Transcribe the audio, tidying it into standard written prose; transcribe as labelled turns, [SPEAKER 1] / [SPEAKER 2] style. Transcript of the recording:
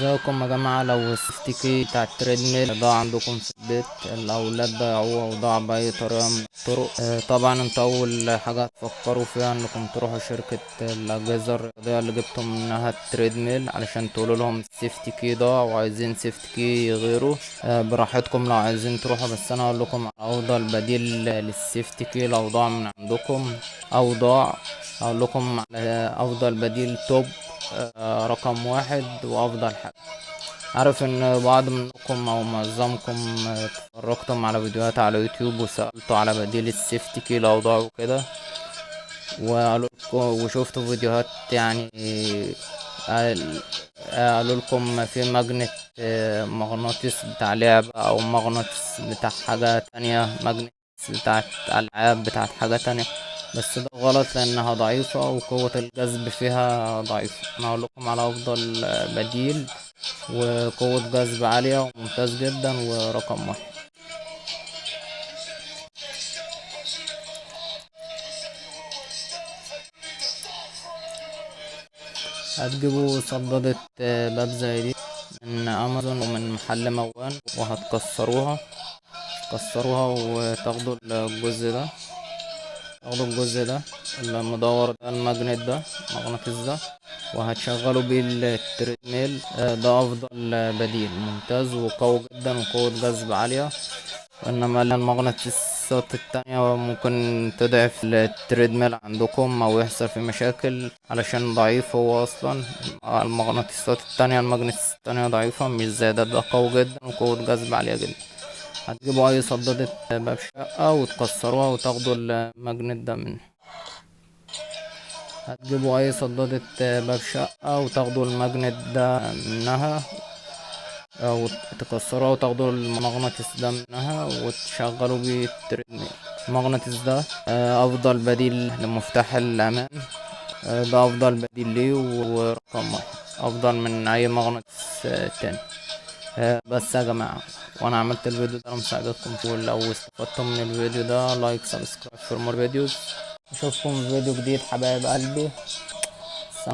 [SPEAKER 1] ازيكم يا جماعة؟ لو ال safety key بتاع ال treadmill ضاع عندكم في البيت، الأولاد ضيعوه أو ضاع بأي طريقة من الطرق، طبعا انتوا أول حاجة هتفكروا فيها انكم تروحوا شركة الأجهزة الرياضية اللي جبتم منها ال treadmill علشان تقولوا لهم ال safety key ضاع وعايزين safety key غيره. براحتكم لو عايزين تروحوا، بس أنا هقول لكم على أفضل بديل لل safety key لو ضاع من عندكم أو ضاع. هقول لكم على أفضل بديل top، رقم 1 وأفضل حاجة. عارف ان بعض منكم او معظمكم اتفرجتم على فيديوهات على يوتيوب وسألتوا على بديل ال safety key لو ضاع وكده، وقالوا لكم وشفتوا فيديوهات قالوا لكم في magnet، مغناطيس بتاع لعبة او مغناطيس بتاع حاجة تانية، magnet بتاعت ألعاب بتاعت حاجة تانية، بس ده غلط لأنها ضعيفة وقوة الجذب فيها ضعيفة. أنا أقول لكم على أفضل بديل وقوة جذب عالية وممتاز جدا ورقم 1. هتجيبوا صدادة باب زي دي من أمازون ومن محل موان، وهتكسروها، تكسروها وتاخدوا الجزء ده، تاخدوا الجزء ده المدور ده، ال magnet ده، المغناطيس ده، وهتشغلوا بيه ال treadmill. ده افضل بديل، ممتاز وقوي جدا وقوة جذب عالية. انما المغناطيسات التانية ممكن تضعف ال treadmill عندكم او يحصل فيه مشاكل علشان ضعيف هو اصلا. المغناطيسات التانية، المغناطيس التانية ضعيفة مش زي ده، ده قوي جدا وقوة جذب عالية جدا. هتجيبوا اي صدادة باب شقة وتكسروها وتاخدوا ال magnet ده منه. هتجيبوا اي صدادة باب شقة وتاخدوا ال magnet ده منها، او تكسروها وتاخدوا المغناطيس ده منها وتشغلوا بيه ال treadmill. المغناطيس ده، افضل بديل لمفتاح الامان، ده افضل بديل ليه ورقم 1، افضل من اي مغناطيس تاني. بس يا جماعة، وانا عملت الفيديو ده لمساعدتكم، ولو استفدتم من الفيديو ده like subscribe for more videos. اشوفكم في فيديو جديد حبايب قلبي.